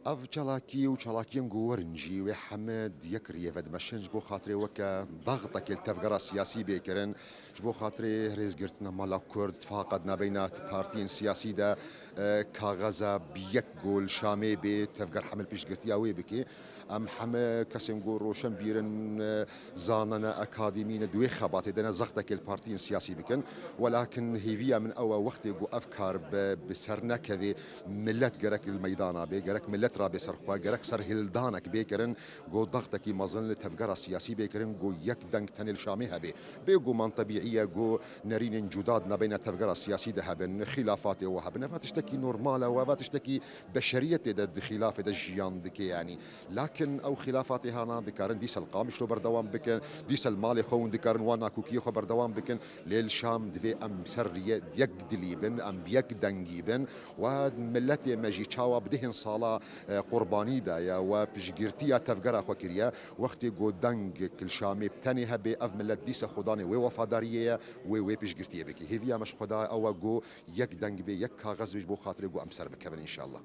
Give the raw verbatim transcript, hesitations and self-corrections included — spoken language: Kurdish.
Ev çalakî û çalakiyên ku werin jî wê heme di yek riyê ve dimeşin, ji bo xatirê weke daxtekê li tevgera siyasî bê kirin, ji bo xatirê rêzgirtina mala Kurd, tifaqa di navbeyna partiyên siyasî de, e, kaxeza bi yek ku li Şamê bê, tevger heme li piştgirtiya wê bike. Em heme kesên ku roşenbîr in, e, zanene, akademî ne, di wê xebatê de ne zextekê li partiyên siyasî bikin. Welakin hêviya min ew e, wextê ku ev kar bi, bi ser nekeve, millet gerek li meydana bê, gerek millet rabe ser xwe, gerek serhildanek bê kirin, ku daxtekî mezin li tevgera siyasî bê kirin, ku yek deng tenê li Şamê hebe. Bê guman tebîî ye ku nerînên cuda di navbeyna tevgera siyasî de hebin, xîlafatê we hebin. Eva tiştekî normal e û eva tiştekî beşeriyetê de di xîlafê de jiyan dike yanî. Lakin ew xîlafatê hana dikarin dîsa li Qamişlo berdewam bikin, dîsa li malê xwe hûn dikarin wan nakokiyê xwe berdewam bikin. Lê li Şam divê em ser riye yek dilî bin, em bi yek dengî bin. Wa miletê me jî çawa bi dehên sala, e, qurbanî daye, wa piştgirtiya tevgera xwe kiriye. Wextê ku deng li Şamê bi tenê hebe, ev milet dîsa xwedanê wê wefadariyê ye, wê, wê piştgirtiyê bike. Hêviya me ji Xweda ew e ku yek deng bê, yek kaxez bê ji bo xatirê ku em ser bikevin înşallah.